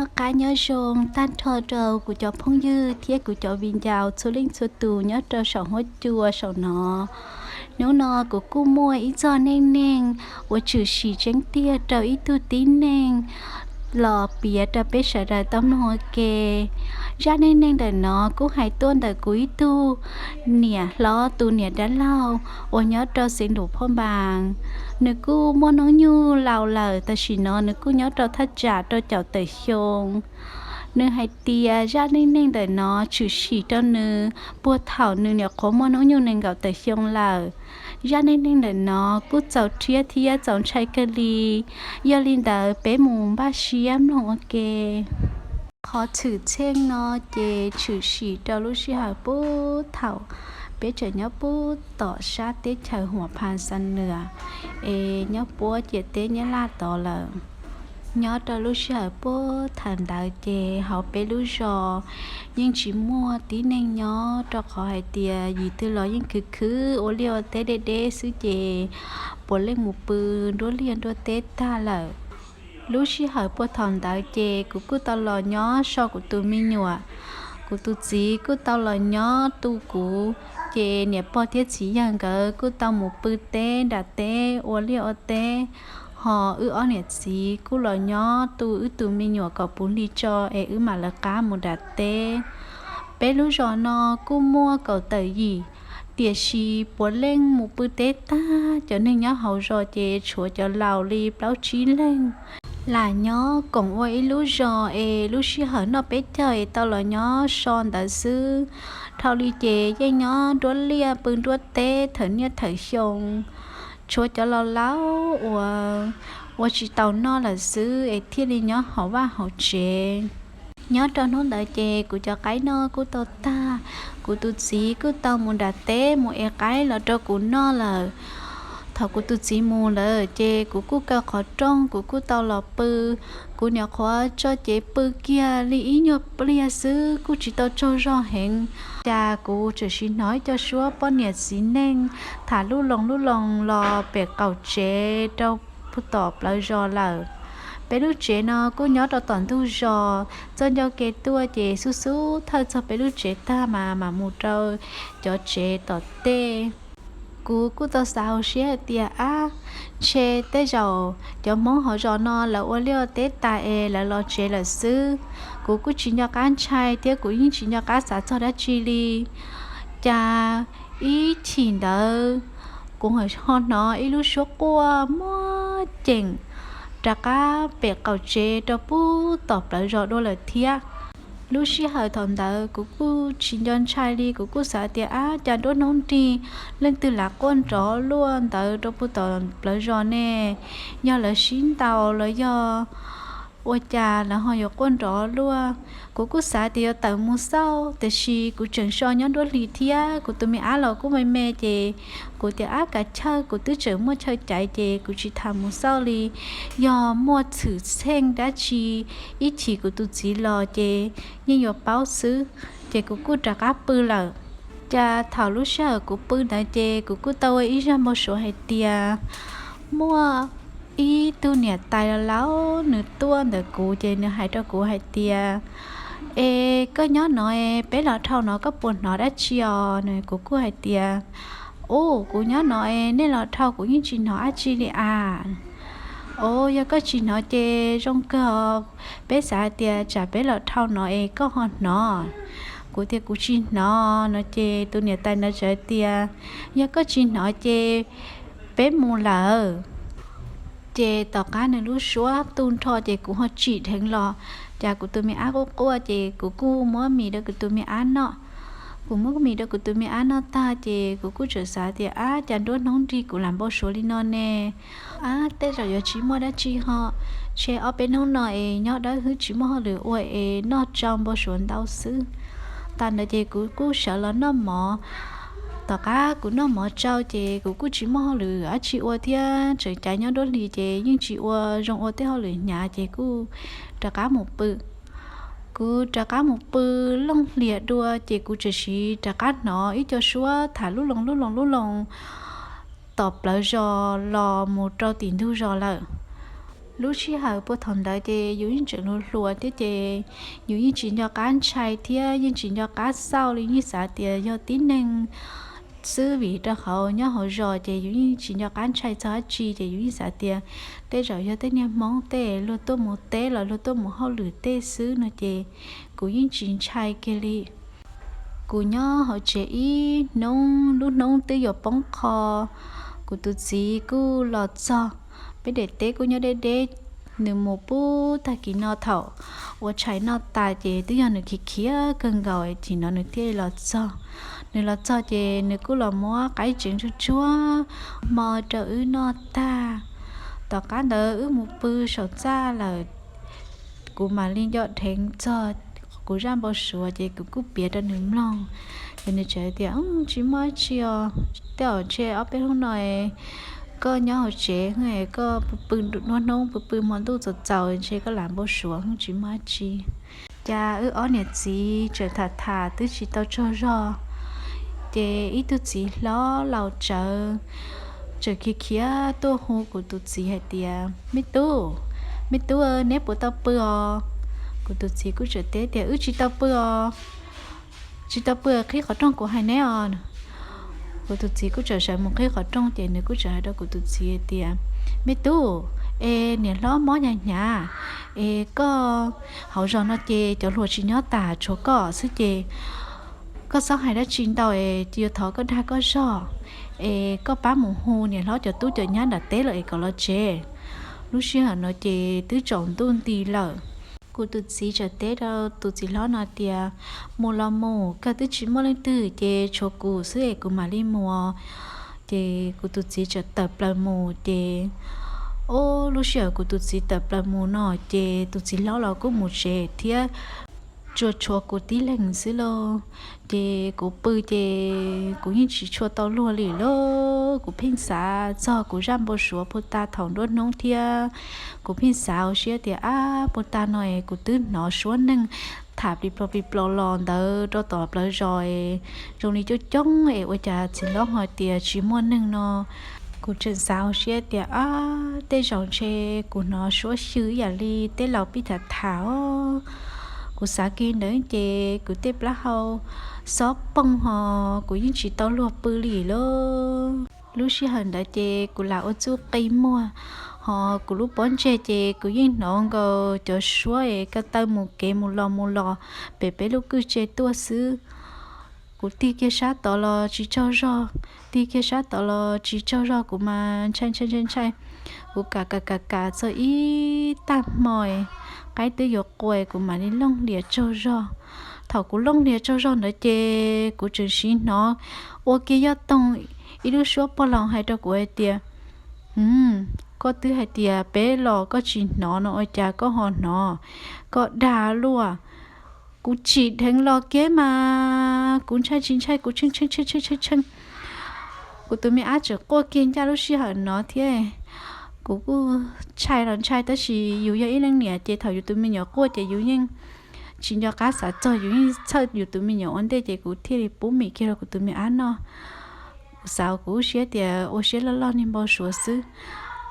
Noj qab nyob zoo tag nrho rau kuv cov phooj ywg thiab kuv cov viv ncaus txhua leej txhua tus nyob rau saum huab cua saum no. Hnub no kuv kuj muaj ib txoj neej neeg uas tshwm sim tseeb tiag rau ib tug tib neeg los piav rau peb sawv daws tau mloog ua ke. Zaj neej neeg ntawm no kuj hais tuaj ntawm kuv ib tug niam hlob tus niam dab laug uas nyob rau xeev Luas Phoj Npas. Nws kuj muaj hnub nyoog laus lawm, tam sim no nws kuj nyob rau thaj tsam rau caum tawm xyoo. Nws hais tias zaj neej neeg ntawm no tshwm sim rau nws puag thaum nws nyuam qhuav muaj hnub nyoog nees nkaum tawm xyoo lawm. Zaj neej neeg ntawm no kuj txaus rhiab thiab txaus ntshai kawg li. Yog li ntawd peb mus npaj siab mloog ua ke. Qhov tshwm txheej no ces tshwm sim rau lub sij hawm puag thaum peb tseem nyob puag tom sab teb chaws Huam Phas Xa Nwas, es nyob puab ciam teb Nyab Laj tod lawm. Nyob rau lub sij hawm puag thaum ntawd ces hauv peb lub zos yeej tsis muaj tib neeg nyob, rau qhov hais tias yim twg los yeej khwv khwv ua liaj ua teb deb deb xwb ces puav leej mus pw nruab liaj nruab teb tag lawm. Lub sij hawm puag thaum ntawd ces kuv kuj tau los nyob so kuv tus me nyuam. Kuv tus txiv kuj tau los nyob tu kuv, ces niam pog thiab txiv yawg nkawd kuj tau mus pw teb nram teb ua liaj ua teb, ho wb ob niam txiv kuj los nyob tu wb tus me nyuam kom puv hli tso es wb mam lawv qab mus nram teb. Peb lub zos no kuj muaj kaum tawm yim, tiam sis puav leej mus pw teb tag, cov neeg nyob hauv zos ces tshuav cov laus li plaub tsib leeg lam nyob koom ua ib lub zos es lub sij hawm noj peb caug es tau los nyob so ntawd xwb. Dhau li ces yeej nyob nruab liaj pw nruab teb thawm niaj thawm xyoo. Tshuav cov laus laus uas ua tsis taus noj lawm xwb es thiaj li nyob hauv vaj hauv tsev. Nyob rau hnub ntawd ces kuv cov qaib noj kuj tau tag, kuv tus txiv kuj tau mus nram teb mus ev qaib los rau kuv noj lawm. Thaum kuv tus txiv mus lawm ces kuv kuj kaw qhov rooj, kuv kuj tau los pw. Kuv nyuam qhuav tso cev pw kiag li ib nyuag pliag xwb kuj tsis tau tsaug zog heev, cas kuv tseem sim hnov ib co suab poj niam txiv neej tham lub loo lub loo los pem qaum tsev rau puag tom plawv zos lawm. Peb lub tsev no kuj nyob rau tom ntug zos, txoj ncauj ke tuaj ces xub xub thawj txog peb lub tsev tag mas mam mus rau cov tsev tom tej. Kuv kuj tau xav hauv siab hais tias, ab, ntshe tej zaum cov Hmoob hauv zos no lawv ua liaj ua teb tas es lawv los tsev lawm xwb. Kuv kuj tsis nco qab ntshai thiab kuv yeej tsis nco qab xav txog dab tsi li. Cas ib chim ntawd kuv ho hnov ib lub suab quaj muaj ceem rov qab pem qaum tsev rau puag tom plawv zos dua lawm thiab. Lub sij hawm thaum ntawd kuv kuj tsis nco ntshai li, kuv kuj xav tias, ab, cas nruab hnub nrig leej twg lam quaj nrov luaj ntawd rau puag tom plawv zos ne? Yog lawv sib ntaus los yog ua cas lawv ho yuav quaj nrov luaj? Kuv kuj xav tias yuav tawm mus xauj, tiam sis kuv tseem so nyob nruab hlis thiab kuv tus me ab los kuj me me ces kuv tias, ab, kav chawj, kuv twb tseem muaj chaw caiv ces kuv tsis tham mus xauj li. Yog muaj txhwm txheej dab tsi ib chim kuv tus txiv los ces yeej yuav paub xwb. Ces kuv kuj rov qab pw lawm. Cas thaum lub sij hawm kuv pw ntawd ces kuv kuj tau ua ib zaj npau suav hais tias muaj ib tug niam tais laus laus nws tuaj ntawm kuv ces nws hais rau kuv hais tias, es koj nyob no es peb los dhau no koj puas hnov dab tsi os? Kuv kuj hais tias, ub, kuv nyob no es nej los dhau kuv yeej tsis hnov dab tsi li as. Os, yog koj tsis hnov ces zoo kawg, peb xav hais tias tsam peb los dhau no es koj ho hnov. Kuv tias kuv tsis hnov no ces tus niam tais ntawd txawm hais tias, yog koj tsis hnov ces peb mus lawm. Ces tom qab nws lub suab tu nrho ces kuv ho tsim dheev los, cas kuv tus me ab quaj quaj ces kuv kuj muab mis rau kuv tus me ab noj. Kuv muab mis rau kuv tus me ab noj tag ces kuv kuj tseem xav tias, ab, cas nruab hnub nrig kuv lam npau suav li no ne? Ab, tej zaum yuav tsis muaj dab tsi ho, ntshe ob peb hnub no es nyob dawb hwb tsis muaj hauj lwm ua es noj tsau npau suav ntau xwb. Tas ntawd ces kuv kuj sawv los noj mov. Tom qab kuv noj mov tsau ces kuv kuj tsis muaj hauj lwm dab tsi ua thiab tseem cav nyob nruab hlis ces yeej tsis ua zoo ua tej hauj lwm hnyav ces kuj rov qab mus pw. Kuv rov qab mus pw looj hlias dua ces kuv tseem sim rov qab hnov ib co suab tham lub loo lub loo lub loo tom plawv zos los mus rau tim ntug zos lawm. Lub sij hawm puag thaum ntawd ces yus yeej tseem hluas hluas thiab ces yus yeej tsis nco qab ntshai thiab yeej tsis nco qab xauj li, yeej xav tias yog tib neeg xwb vim rau qhov nyob hauv zos ces yus yeej tsis nco qab ntshai txog dab tsi ces yus yeej xav tias tej zaum yog tej niag Hmoob tej luag tuaj mus teb los luag tuaj mus hauj lwm tej xwb no ces kuv yeej tsis ntshai kiag li. Kuv nyob hauv tsev ib hnub, lub hnub twb yuav poob qho, kuv tus txiv kuj los txog. Peb daim teb kuj nyob deb deb, nws mus pub tag kis no thaum ua tshais noj tas ces twb yog nws khiav khiav kawg nkaus, thim no nws thiaj los txog. Nws los txog ces nws kuj los muab qaib tsev ntsuag tsuag hmo rau wb noj tag. Tom qab ntawd wb mus pw saum txaj lawm, kuv mam li nco dheev txog kuv zaj npau suav ces kuv kuj piav rau nws mloog. Ces nws txawm tias, Tsis muaj dab tsi os, tej zaum ntshe ob peb hnub no koj nyob hauv tsev, koj pw pw nruab hnub, pw pw hmo ntuj txaus txaus, ntshe koj lam npau suav, tsis muaj dab tsi. Cas wb ob niam txiv tseem tham tham twb tsis tau tsaug zog, ces ib tug txiv hlob laus tsawv tseem khiav khiav tuaj hu kuv tus txiv hais tias, Me tub, me tub, neb puas tau pw os? Kuv tus txiv kuj tseem teb tias, Wb tsis tau pw os, tsis tau pw, qhib qhov rooj kuv hais neb os. Kuv tus txiv kuj tseem sawv mus qhib qhov rooj ces nws kuj tseem hais rau kuv tus txiv hais tias, Me tub, es niam hlob mob hnyav hnyav, es koj, hauv zos no ces cov hluas tsis nyob tas tshuav koj xwb ces koj txhob hais dab tsi ntau es yuav thov koj dag koj zog, es koj pab mus hu niam hlob cov tub cov nyab nram teb los es kom los tsev. Lub sij hawm no ces twb tsaus ntuj nti lawm. Kuv tus txiv txawm teb rau tus txiv hlob no tias, Mus los mus, koj twb tsis muaj leej twg ces tshuav kuv xwb es kuv mam li mus. Ces kuv tus txiv txawm tawm plaws mus ces, o, lub sij hawm kuv tus txiv tawm plaws mus no ces tus txiv hlob los kuj mus tsev thiab, tsuas tshuav kuv tib leeg xwb lauj. Ces kuv pw ces kuv yeej tsis tshua tau luag li lauj. Kuv pheej xav txog kuv zaj npau suav puag ta thaum nruab hnub thiab kuv pheej xav hauv siab tias, Ab, puag ta no es kuv twb hnov suab neeg tham plis plos plis plos los ntawd rau tom plawv zos es zoo li coob coob es ua cas txiv hlob ho tias tsis muaj neeg no. Kuv tseem xav hauv siab tias, Ab, tej zaum ntshe kuv hnov suab xyw ib yam li tej laus pib tham tham os. Kuv xav kiag ntawd ces kuv tej plaub hau xob poog ho kuv yeej tsis tau luag pw li lauj. Lub sij hawm ntawd ces kuv lam ua txuj qi muag, ho kuv lub pob ntseg ces kuv yeej hnov nkaus cov suab es ko taw mus kev mus los mus los pem peb lub kwj tse tuaj xwb. Kuv tig kiag sab tod los tsis tsaug zog, tig kiag sab tod los tsis tsaug zog, kuv mas ntshai ntshai ntshai ntshai. Kuv kam kam kam kam txog ib tag hmo, qaib twb yuav qua, kuv mam li looj hlias tsaug zog. Thaum kuv looj hlias tsaug zog ntawd ces kuv tseem siv hnov ua kiag yoj toog ib lub suab pog laus hais rau kuv hais tias, Koj twb hais tias peb los koj tsis hnov no ua cas koj ho hnov? Koj dag luaj. Kuv tsim dheev los kiag mas kuv ntshai tsis ntshai kuv tshee tshee tshee tshee tshee. Kuv tus me ab tseem quaj kiag ncaj lub sij hawm no thiab. Kuv kuj ntshai los ntshai tab sis yus yog ib leej niam ces thaum yus tus me nyuam quaj ces yus yeej tsis nco qab xav txog, yus yeej txhawj yus tus me nyuam ua ntej ces kuv thiaj li pub mis kiag rau kuv tus me ab noj. Kuv xav kuv lub siab tias ua siab loj loj niag npau suav xwb,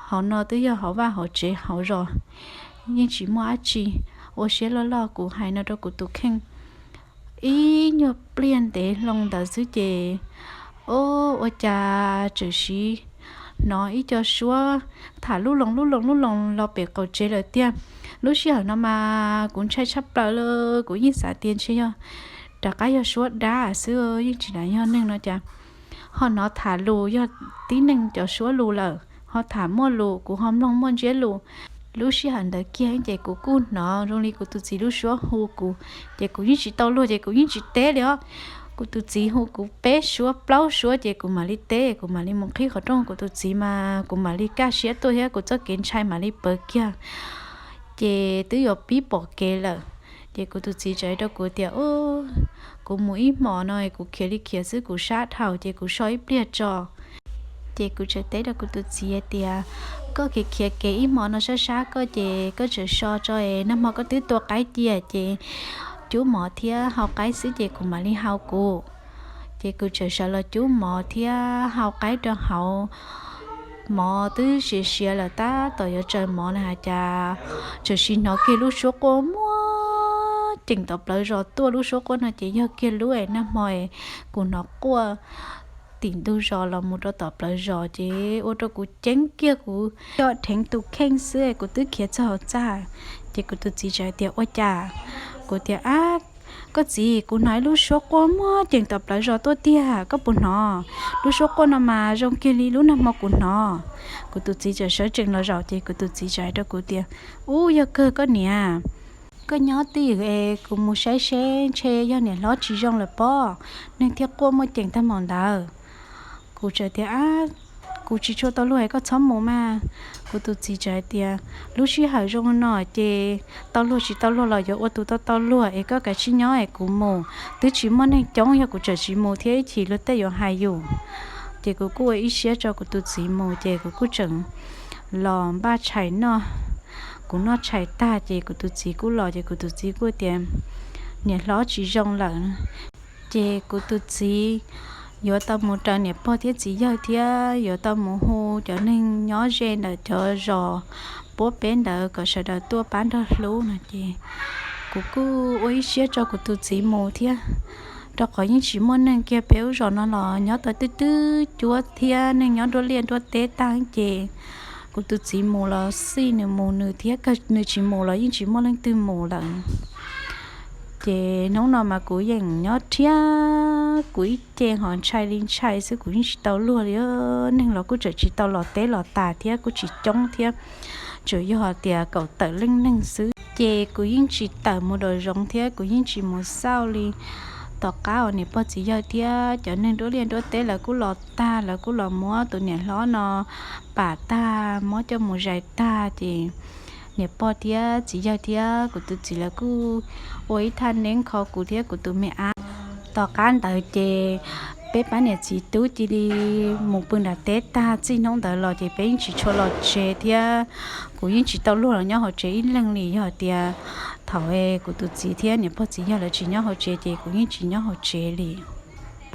hauv no twb yog hauv vaj hauv tsev hauv zos, yeej tsis muaj dab tsi, ua siab loj loj. Kuv hais no rau kuv tus kheej ib nyuag pliag ntev hlo ntawd xwb ces, o, ua cas tseem siv hnov ib co suab tham lub loos lub loos lub loos los pem qaum tsev lawm tiag. Lub sij hawm no mas kuv ntshai tshaj plaws li, kuv yeej xav tias ntshe yog rov qab yog suab dab xwb, yeej tsis lam yog neeg no cas. Ho hnov tham lus yog tib neeg cov suab lus lawm, ho tham muaj lus, kuv ho mloog muaj ntsiab lus. Lub sij hawm ntawd kiag ces kuv kuj hnov zoo li kuv tus txiv lub suab hu kuv, ces kuv yeej tsis tau luag ces kuv yeej tsis teb li os. Kuv tus txiv hu kuv peb suab plaub suab ces kuv mam li teb, kuv mam li mus qhib qhov rooj, kuv tus txiv mas kuv mam li kaj siab tuaj thiab kuv txoj kev ntshai mam li pawv kiag. Ces twb yuav pib pom kev lawm, ces kuv tus txiv txawm hais rau kuv tias, Kuv mus ib hmos no kuv khiav li khiav xwb, kuv sab dhau ces kuv so ib pliag tso. Ces kuv txawm teb rau kuv tus txiv hais tias, Koj khiav khiav kev ib hmos no sab sab koj ces koj tseem so tso es nag hmo koj twb tua qaib cia ces cub mov thiab hau qaib xwb ces kuv mam li hau kuv. Ces kuv txawm sawv los cub mov thiab hau qaib rau hauv. Mov twb siav siav lawm tab tom yuav tsaws mov na has cas txawm sim hnov kiag lub suab quaj muaj ceem tom plawv zos tuaj. Lub suab quaj no ces yog kiag lub es nag hmo kuv hnov quaj tim ntug zos los mus rau tom plawv zos ces ua rau kuv ceeb kiag, kuv coj dheev tus kheej xwb kuv twb khiav txog hauv txaj. Ces kuv tus txiv txawm tias, Ua cas? Kuv tias, Ab, koj txiv, kuv hnov ib lub suab quaj muaj ceem tom plawv zos tuaj tiag, koj puas hnov? Lub suab quaj no mas zoo kiag li lub nag hmo kuv hnov. Kuv tus txiv txawm sawv tsees los zaum ces kuv tus txiv txawm hais rau kuv tias, Ub, yog kawg koj niam. Koj nyob twj ywm es kuv mus saib seb ntshe yog niam hlob tsis zoo lawm pob, neeg thiaj quaj muaj ceem tag npaum ntawd. Kuv txawm tias, Ab, kuv tsis tshua tau luag es koj txhob mus mas. Kuv tus txiv txawm hais tias, Lub sij hawm zoo no ces tau luag tsis tau luag los yuav ua tus tau tau luag es koj kav tsij nyob es kuv mus. Twb tsis muaj neeg coob, yog kuv txawm tsis mus thiab ib chim luag tej yuav hais yus. Ces kuv kuj ua ib siab tso kuv tus txiv mus ces kuv kuj tseem los npaj tshais noj. Kuv noj tshais tag ces kuv tus txiv kuj los ces kuv tus txiv kuj tias, Niam hlob tsis zoo lawm. Ces kuv tus txiv yuav tau mus raws niam pog thiab txiv yawg thiab yuav tau mus hu cov neeg nyob ze ntawm cov zos puab peb ntawd kom sawv daws tuaj pab nrog hlub no ces kuv kuj ua ib siab tso kuv tus txiv mus thiab, rau qhov yeej tsis muaj neeg kiag, peb lub zos no los nyob tau twb twb cuab thiab neeg nyob nruab liaj nruab teb tag ces kuv tus txiv mus los xij nws mus nws thiab, nws tsis mus los yeej tsis muaj leej twg mus lawm. Ces hnub no mas kuv yeej nyob rhiab kuv ib ce ho ntshai li ntshai xwb, kuv yeej tsis tau luag li. Neeg los kuj tseem tsis tau los teb los tas thiab kuj tsis coob thiab, tsuas yog tias kaum tawm leej neeg xwb. Ces kuv yeej tsis tawm mus nraum zoov thiab kuv yeej tsis mus xauj li. Tom qab uas niam pog txiv yawg thiab cov neeg nruab liaj nruab teb lawv kuj los tag, lawv kuj los muab tus niam hlob no pam tag, muab coj mus zais tag ces niam pog thiab txiv yawg thiab kuv tus txiv lawv kuj ua ib thaj neeb kho kuv thiab kuv tus me ab. Tom qab ntawd ces peb pab niam txiv tub cia li mus pw nram teb tag, txij hnub ntawd los ces peb yeej tsis tshua los tsev thiab kuv yeej tsis tau luag los nyob hauv tsev ib leeg li. Yog tias thaum kuv tus txiv thiab niam pog txiv yawg lawv tsis nyob hauv tsev ces kuv yeej tsis nyob hauv tsev li.